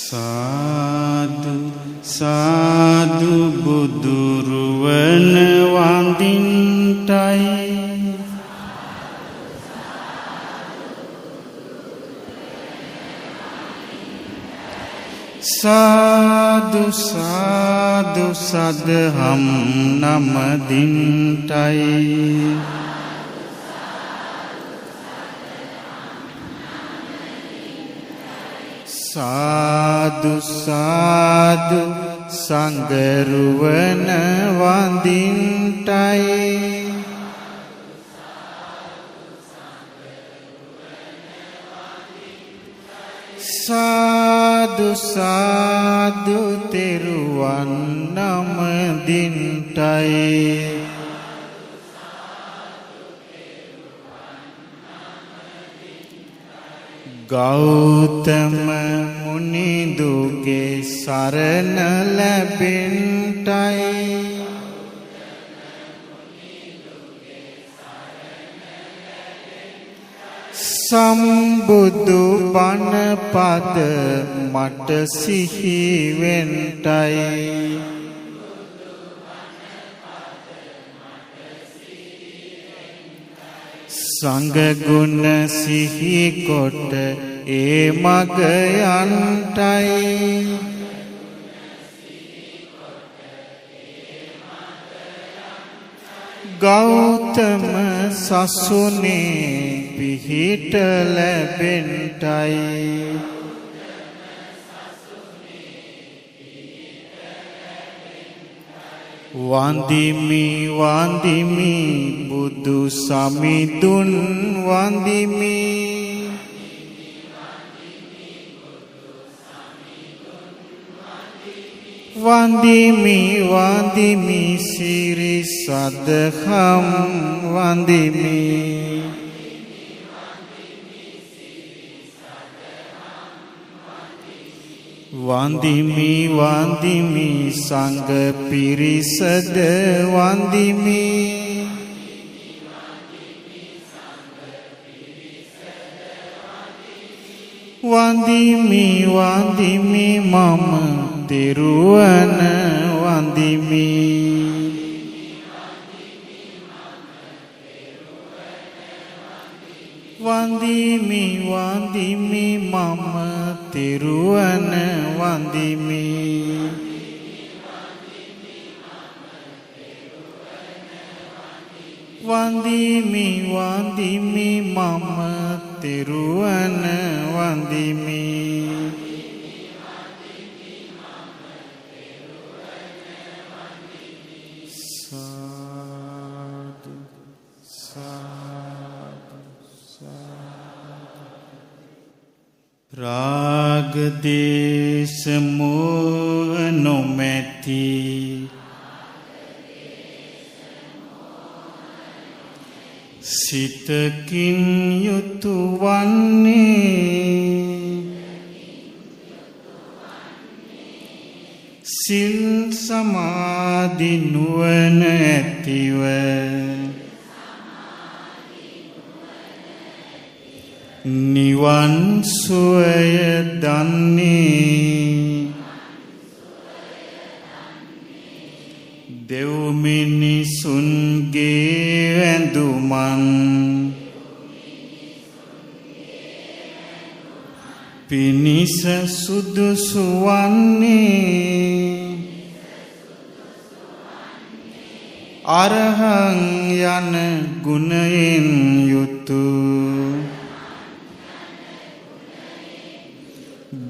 සාදු සාදු බුදුරුවන වඳින්ටයි. සාදු සාදු සදහම් නමදින්ටයි. සාදු සාදු සංගරුවන වඳින්ටයි. සාදු සාදු තෙරුවන් නමදින්ටයි. ගෞතම මුනිඳුගේ සරණ ලැබෙන්ටයි. සම්බුදු බණ පද මට සිහි වෙන්ටයි. සංඝ ගුණ සිහි කොට ඒ මග යන්ටයි. ගෞතම සසුනේ පිහිට ලැබෙන්ටයි. වන්දිමි වන්දිමි බුදු සමිඳුන් වන්දිමි. වන්දිමි වන්දිමි සිරි සදහම් වන්දිමි. වන්දිමි වන්දිමි සංඝ පිරිසද වන්දිමි. වන්දිමි වන්දිමි මම තෙරුවන් වන්දිමි. වන්දිමි වන්දිමි මම තෙරුවන් වන්දිමි. වන්දිමි වන්දිමි මම තෙරුවන් වන්දිමි. සාදු සාදු සාදු. රාග දේශ මෝහ නොමැති සිතකින් යුතු වන්නේ සිල් සමාධි නුවණ ඇතිව නිවන් සුවය දන්නේ දෙව් මිනිසුන්ගේ වැඳුමන් පිණිස සුදුසු වන්නේ අරහං යන ගුණයෙන් යුතු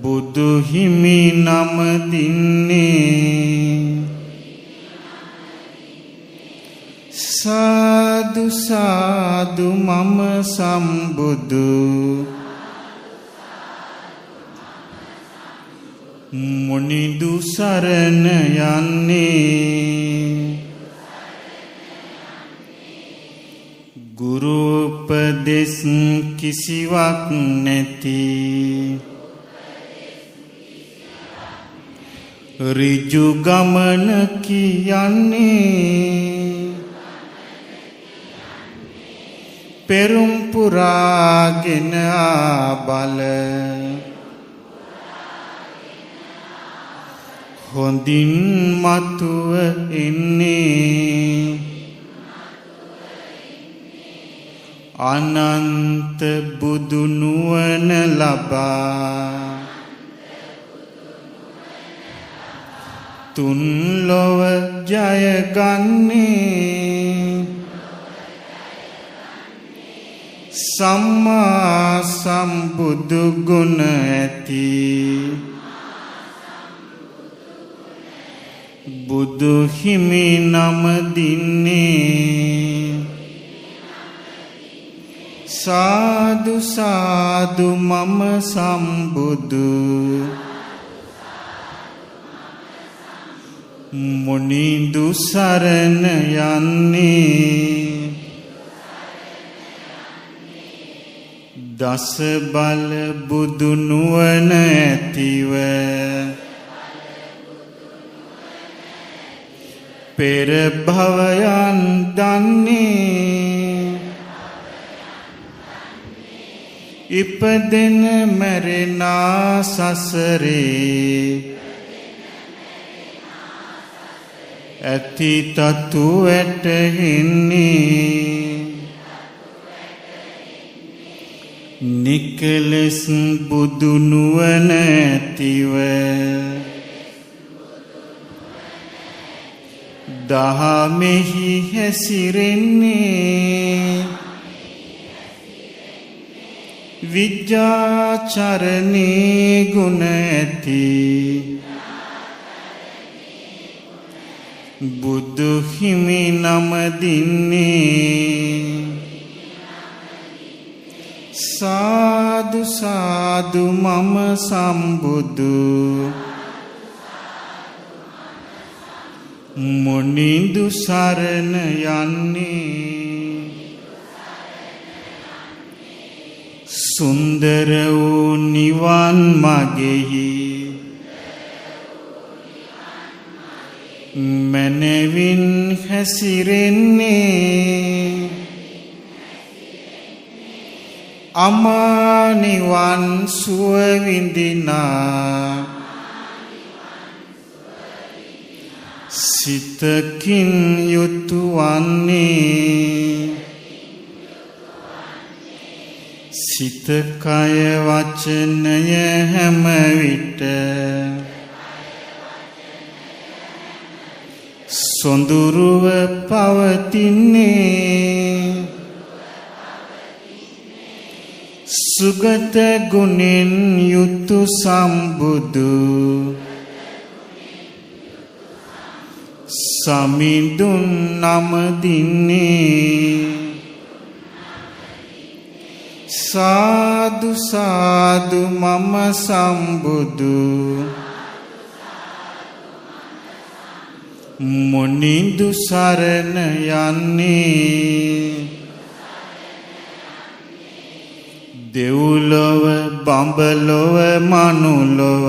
බුදු හිමි නම දින්නේ. සාදු සාදු මම සම්බුදු මුනිඳු සරණ යන්නේ. ගුරු උපදෙස් කිසිවක් නැති ඍජු ගමන කියන්නේ පෙරුම් පුරාගෙන ආ බල හොඳින් මතුව එන්නේ. අනන්ත බුදු නුවණ ලබා තුන් ලොව ජය ගන්නේ. සම්මා සම්බුදු ගුණ ඇති බුදු හිමි නම දින්නේ. සාදු සාදු මම සම්බුදු මුනිඳු සරණ යන්නේ. දස බල බුදු නුවණ ඇතිව පෙර භවයන් දන්නේ. ඉපදෙන මැරෙන සසරේ ඇති තතු වැටහෙන්නේ. නිකලස් බුදු නුවණ ඇතිව දහමෙහි හැසිරෙන්නේ. විද්‍යාචරණේ ගුණ ඇති බුදු හිමි නම දින්නේ. සාදු සාදු මම සම්බුදු මුනිඳු සරණ යන්නේ. සුන්දර වූ නිවන් මගෙහි මනවින් හැසිරෙන්නේ. අමා නිවන් සුව විඳිනා සිතකින් යුතු වන්නේ. සිත කය වචනය හැම විට සොඳුරුව පවතින්නේ. සුගත ගුණෙන් යුතු සම්බුදු සමිඳුන් නම දින්නේ. සාදු සාදු මම සම්බුදු මුනිඳු සරණ යන්නේ. දෙව්ලොව බඹලොව මනුලොව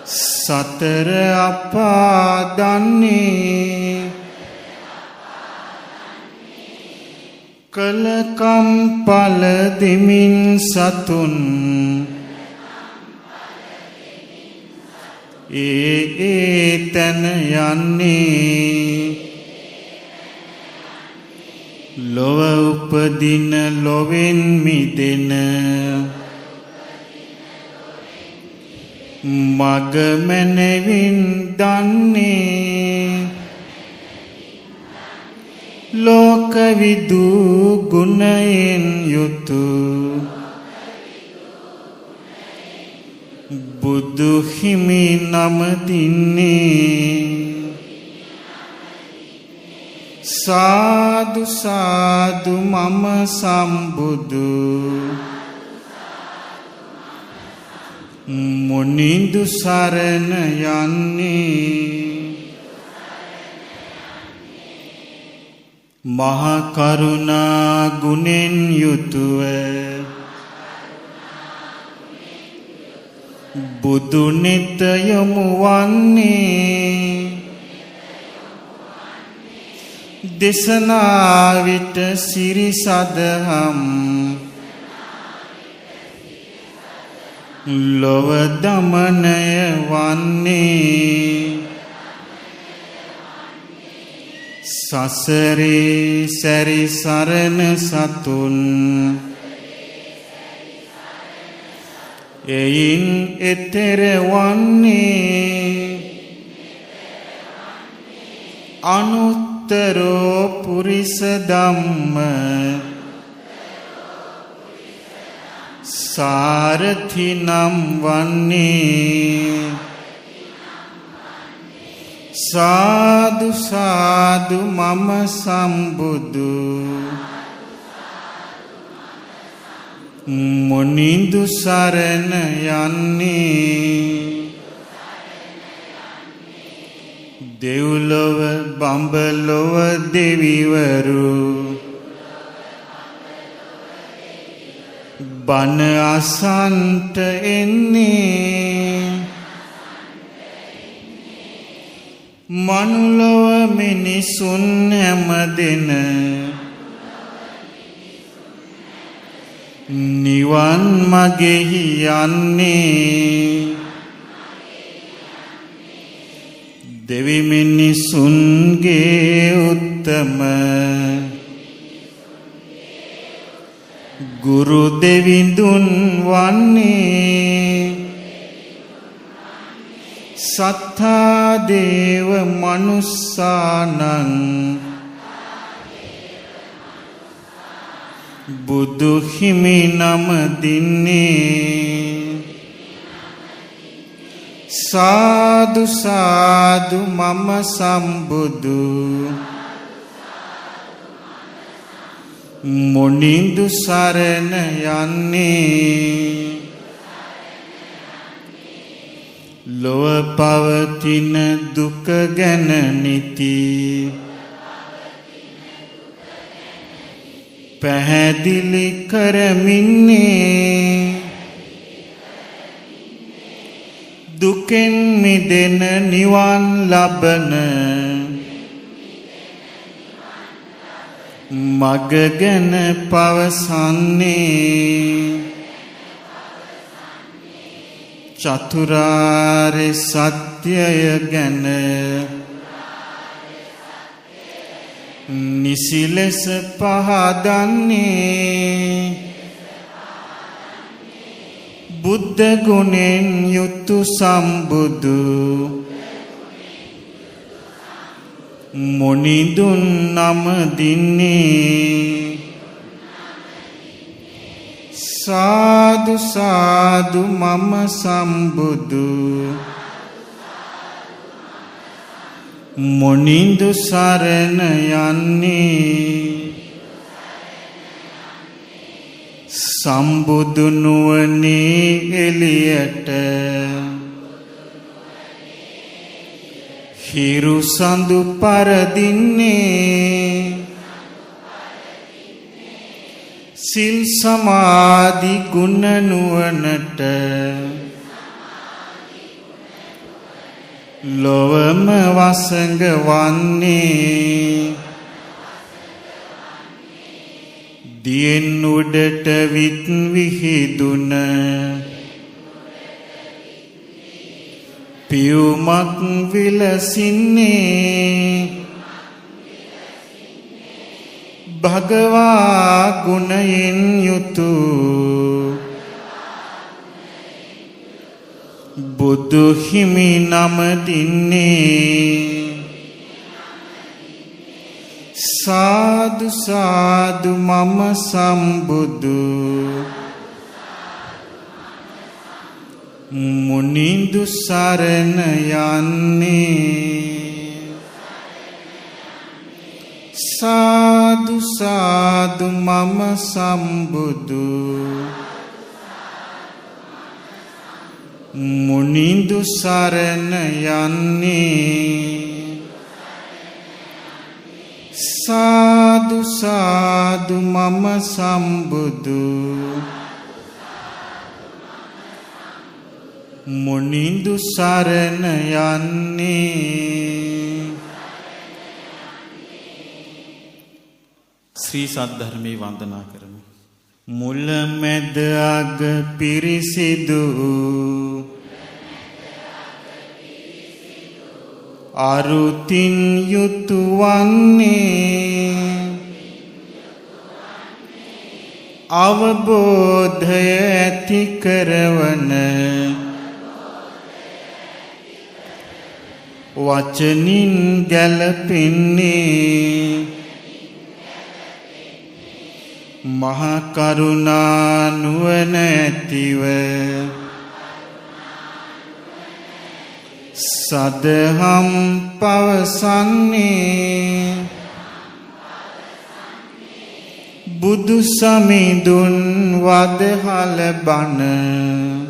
සතර අපා දන්නේ. කලකම් පල දෙමින් සතුන් ඒ ඒ තැන යන්නේ. ලොව උපදින ලොවෙන් මිදෙන මග මැනවින් දන්නේ. ලෝකවිදු ගුණයෙන් යුතු බුදු හිමි නම දින්නේ. සාදු සාදු මම සම්බුදු මුනිඳු සරණ යන්නේ. මහ කරුණා ගුණෙන් යුතුව බුදු නෙත යොමු වන්නේ. දෙසනා විට සිරි සදහම් ලොව දමනය වන්නේ. සසරේ සැරිසරන සතුන් එයින් එතෙර වන්නේ. අනුත්තරෝ පුරිස ධම්ම සාරථි නම් වන්නේ. සාදු සාදු මම සම්බුදු මුනිඳු සරණ යන්නේ. දෙව්ලොව බඹලොව දෙවිවරු බණ අසන්ට එන්නේ. මනුලොව මිනිසුන් හැම දෙන නිවන් මගෙහි යන්නේ. දෙවි මිනිසුන්ගේ උත්තම ගුරු දෙවිඳුන් වන්නේ. සත්තා දේව මනුස්සානං බුදු හිමි නම දින්නේ. සාදු සාදු මම සම්බුදු මුනිඳු සරණ යන්නේ. ලොව පවතින දුක ගැන නිති පැහැදිලි කරමින්නේ. දුකෙන් මිදෙන නිවන් ලබන මග ගැන පවසන්නේ. චතුරාර්ය සත්‍යය ගැන නිසි ලෙස පහදන්නේ. බුද්ධ ගුණෙන් යුතු සම්බුදු මුනිඳුන් නම දින්නේ. සාදු සාදු මම සම්බුදු මුනිඳු සරණ යන්නේ. සම්බුදු නුවණේ එළියට හිරු සඳු පරදින්නේ. සිල් සමාධි ගුණ නුවණට ලොවම වසඟ වන්නේ. දියෙන් උඩට විත් විහිදුන පියුමක් විලසින්නේ. භගවා ගුණයෙන් යුතු බුදු හිමි නම දින්නේ. සාදු සාදු මම සම්බුදු මුනිඳු සරණ යන්නේ. සාදු සාදු මම සම්බුදු මුනිඳු සරණ යන්නේ. සාදු සාදු මම සම්බුදු මුනිඳු සරණ යන්නේ. ශ්‍රී සද්ධර්මයේ වන්දනා කරමු. මුල මැද අග පිරිසිදු අරුතින් යුතු වන්නේ අවබෝධය ඇති කරවන වචනින් ගැලපෙන්නේ මහ කරුණා නුවණ ඇතිව සදහම් පවසන්නේ බුදු සමිඳුන් වදහල බණ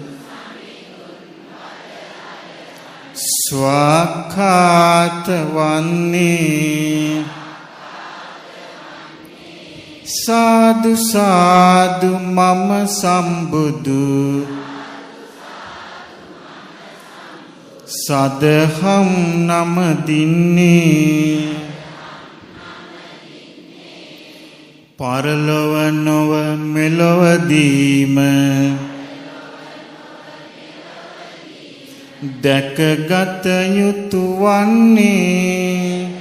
ස්වාක්ඛාත වන්නේ සාදු සාදු මම සම්බුදු සදහම් නමදින්නේ පරලොව නොව මෙලොවදීම දැකගත යුතු වන්නේ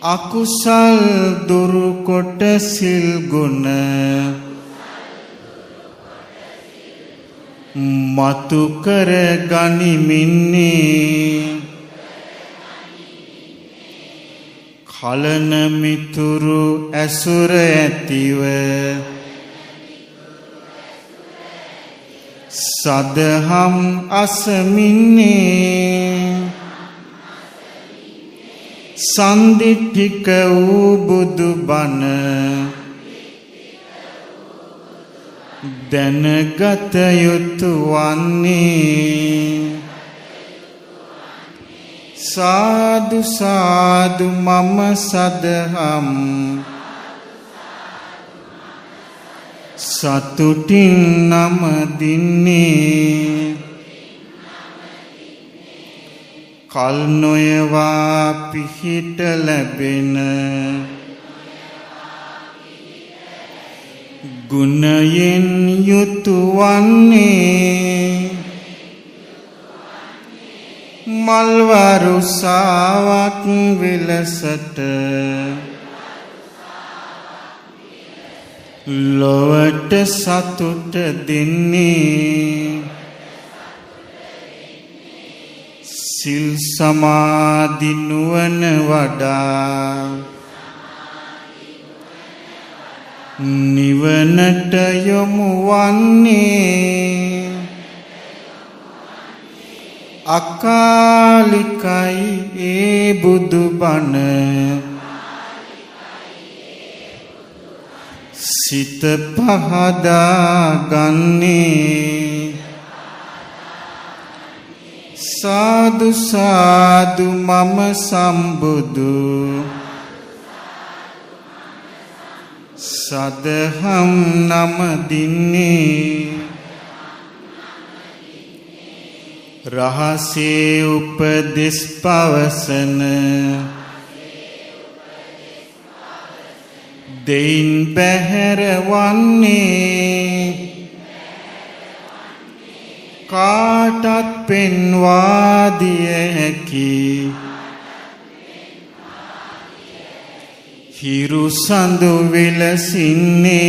අකුසල් දුරු කොට සිල් ගුණ මතු කර ගනිමින්නේ කලන මිතුරු ඇසුර ඇතිව සදහම් අසමින්නේ සන්දිට්ඨික වූ බුදු බණ දැනගත යුතු වන්නේ සාදු සාදු මම සදහම් සතුටින් නමදින්නේ කල් නොයවා පිහිට ලැබෙන ගුණයෙන් යුතු වන්නේ මල් වරුසාවක් විලසට ලොවට සතුට දෙන්නේ සිල් සමාධි නුවණ වඩා නිවනට යොමු වන්නේ අකාලිකයි ඒ බුදු බණ සිත පහදා ගන්නේ සාදු සාදු මම සම්බුදු සදහම් නමදින්නේ රහසේ උපදෙස් පවසන දෙයින් බැහැර වන්නේ කාටත් පෙන්වා දිය හැකි හිරු සඳු විලසින්නේ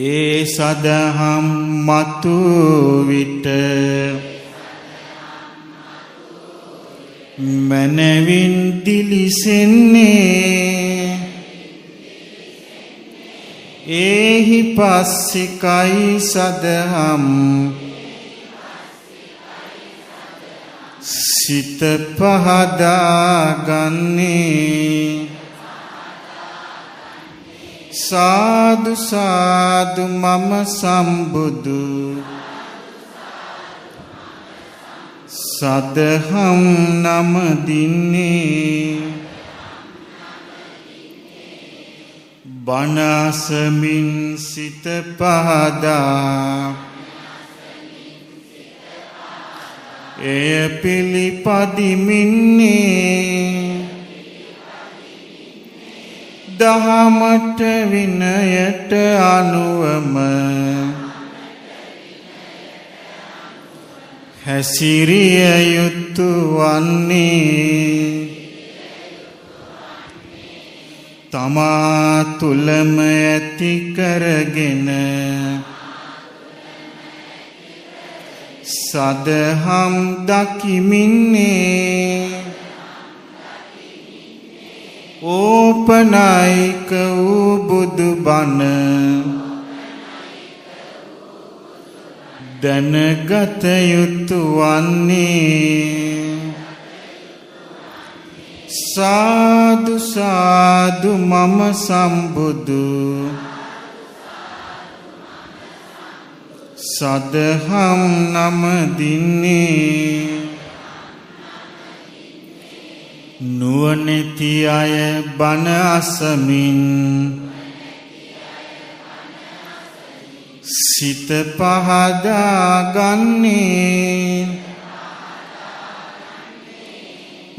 ඒ සදහම් මතු විට මනවින් දිලිසෙන්නේ ඒහි පස්සිකයි සදහම් සිත පහදා ගන්නේ සාදු සාදු මම සම්බුදු සදහම් නමදින්නේ බණ අසමින් සිත පහදා එය පිළිපදිමින්නේ දහමට විනයට අනුවම හැසිරිය යුතු වන්නේ තමා තුලම ඇති කරගෙන සදහම් දකිමින්නේ ඕපනයික වූ බුදු බණ දැනගත යුතු වන්නේ සාදු සාදු මම සම්බුදු සදහම් නමදින්නේ. නුවණැති අය බණ අසමින් සිත පහදා ගන්නේ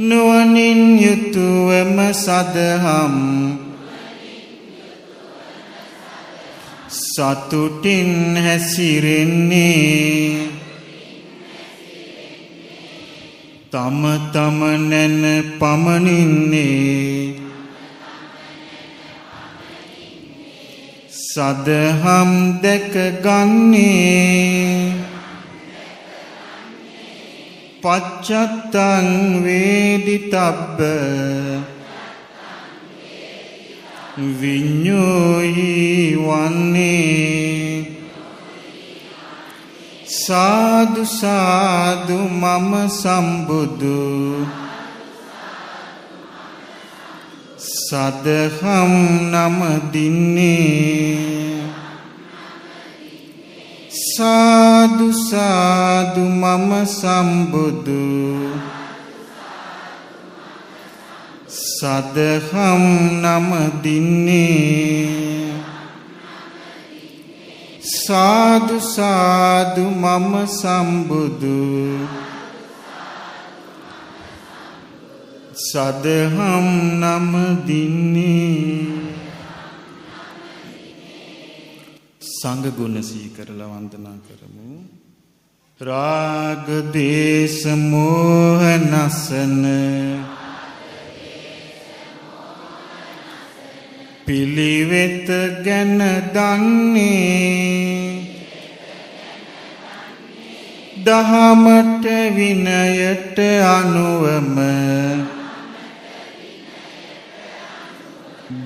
නුවණින් යුතුවම සදහම් සතුටින් හැසිරෙන්නේ තම තම නැන පමණින්නේ සදහම් දැක ගන්නේ පච්චත්තං වේදිතබ්බ විඤ්ඤෝහි වන්නේ සාදු සාදු මම සම්බුදු සදහම් නමදින්නේ. සාදු සාදු මම සම්බුදු සදහම් නමදින්නේ. සාදු සාදු මම සම්බුදු සදහම් නමදින්නේ. සංඝ ගුණ සිහි කරලා වන්දනා කරමු. රාග දේශ මෝහ නසන පිළිවෙත ගැන දන්නේ දහමට විනයට අනුවම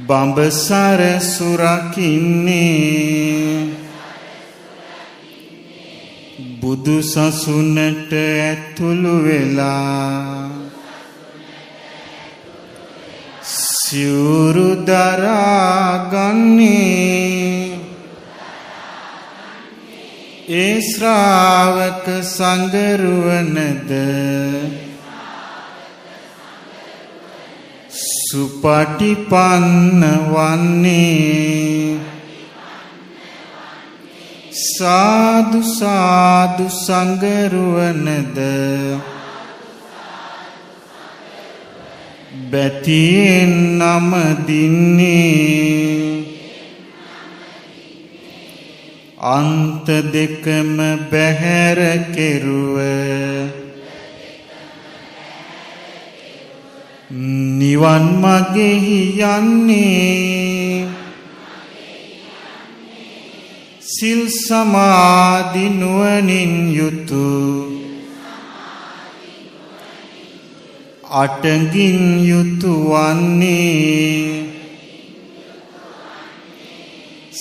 බඹසර සුරකින්නේ බුදු සසුනට ඇතුළු වෙලා සිවුරු දරා ගන්නේ ඒ ශ්‍රාවක සංගරුවනද සුපටිපන්න වන්නේ සාදු සාදු සංගරුවනද බැතියෙන් නමදින්නේ අන්ත දෙකම බැහැර කෙරුව නිවන් මගෙහි යන්නේ සිල් සමාධි නුවණින් යුතු අටඟින් යුතු වන්නේ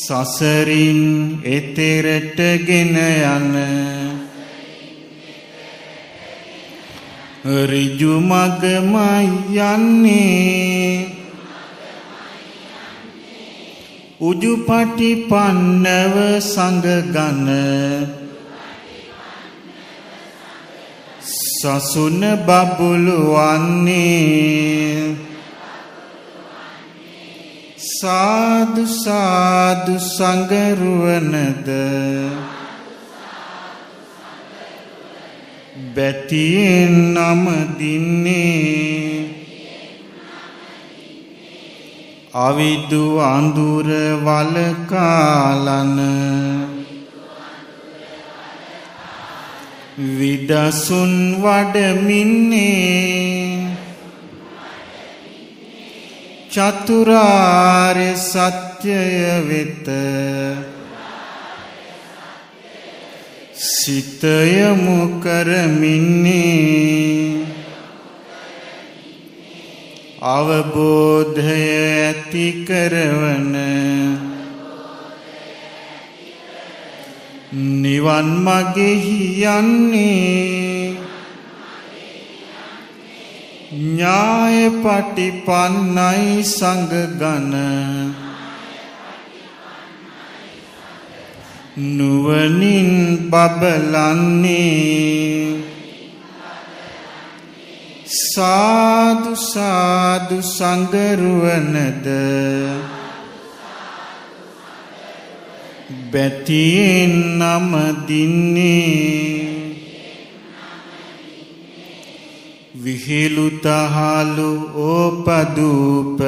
සසරින් එතෙරට ගෙන යන ඍජු මගමයි යන්නේ උජුපටිපන්නව සංඝගණ සසුන බබුලු වන්නේ සාදු සාදු සංගරුවනද බැතියෙන් නමදින්නේ අවිදු අඳුර වලකාලන විදසුන් වඩමින්නේ චතුරාර්ය සත්‍යය වෙත සිත යොමු කරමින්නේ අවබෝධය ඇති කරවන නිවන් මගෙහි යන්නේ ඥාය පටිපන්නයි සංඝ ගණ නුවණින් බබලන්නේ සාදු සාදු සංගරුවනද බැතියෙන් නමදින්නේ විහිළු තහලු ඕපදූප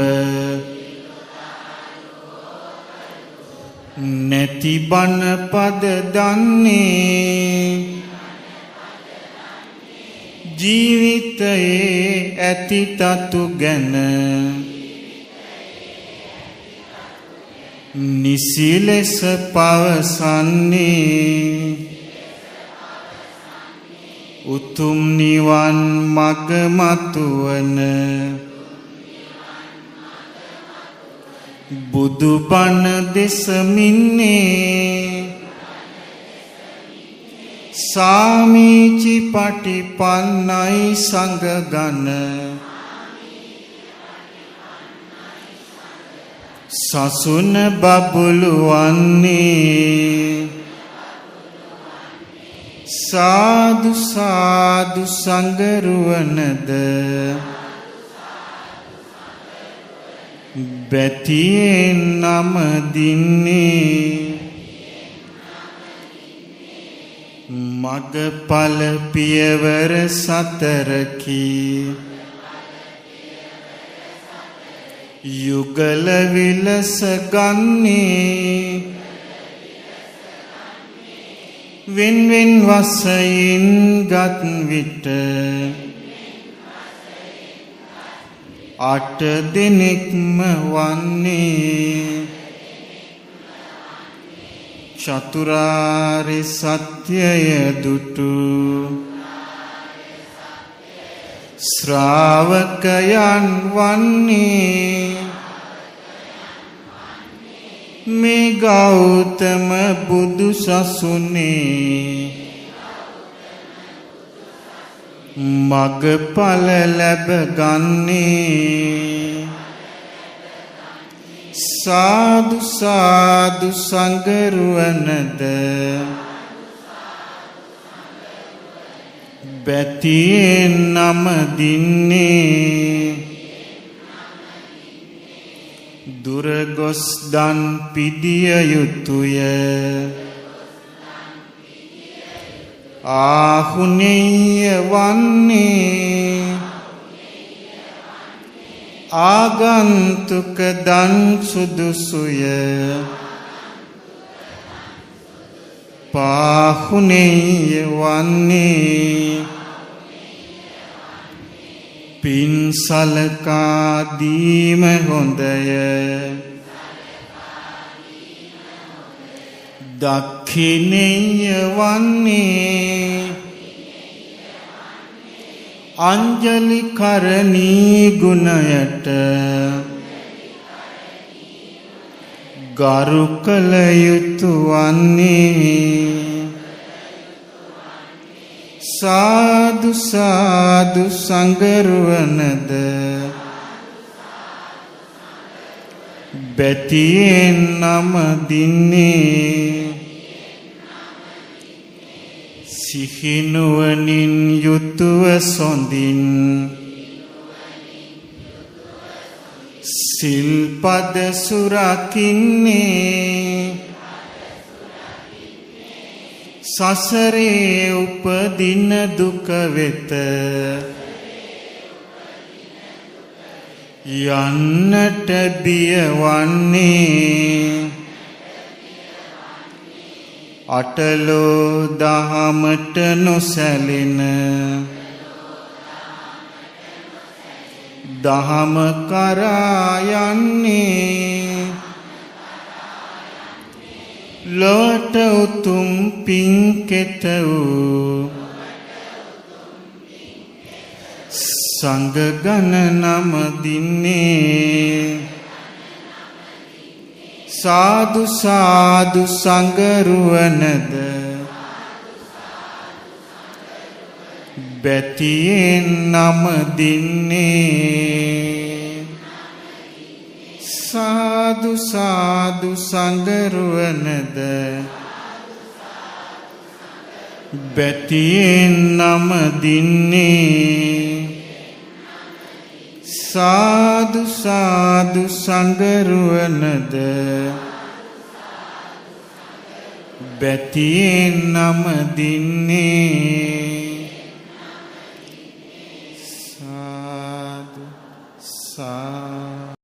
නැති බණ පද දන්නේ ජීවිතයේ ඇති තතු ගැන නිසි ලෙස පවසන්නේ උතුම් නිවන් මග මතුවන බුදු බණ දෙසමින්නේ සාමීචි පටිපන්නයි සංඝ ගණ සසුන බබළුවන්නේ සාදු සාදු සංගරුවනද බැතියෙන් නමදින්නේ මගඵල පියවර සතරකි යුගල විලස ගන්නේ වෙන් වෙන් වශයෙන් ගත් විට අට දෙනෙක්ම වන්නේ චතුරාර්ය සත්‍යය දුටු ශ්‍රාවකයන් වන්නේ මේ ගෞතම බුදු සසුනේ මගඵල ලැබ ගන්නේ සාදු සාදු සංගරුවනද බැතියෙන් නමදින්නේ දුර ගොස් දන් පිදිය යුතුය ආහුනේය වන්නේ ආගන්තුක දන් සුදුසුය පාහුනේය වන්නේ පින් සලකා දීම හොඳය දක්ඛිනේය වන්නේ අංජලි කරණී ගුණයට ගරු කළ යුතු වන්නේ සාදු සාදු සංගරුවනද බැතියෙන් නමදින්නේ සිහිනුවණින් යුතුව සොඳින් සිල්පද සුරකින්නේ සසරේ උපදින දුක වෙත යන්නට බියවන්නේ අටලෝ දහමට නොසැලෙන දහම කරා යන්නේ ලොවට උතුම් පින් කෙත වූ සංඝ ගණ නමදින්නේ. සාදු සාදු සංගරුවනද බැතියෙන් නමදින්නේ. සාදු සාදු සංගරුවනද බැතියෙන් නමදින්නේ. සාදු සාදු සංගරුවනද බැතියෙන් නමදින්නේ. සාදු සාදු.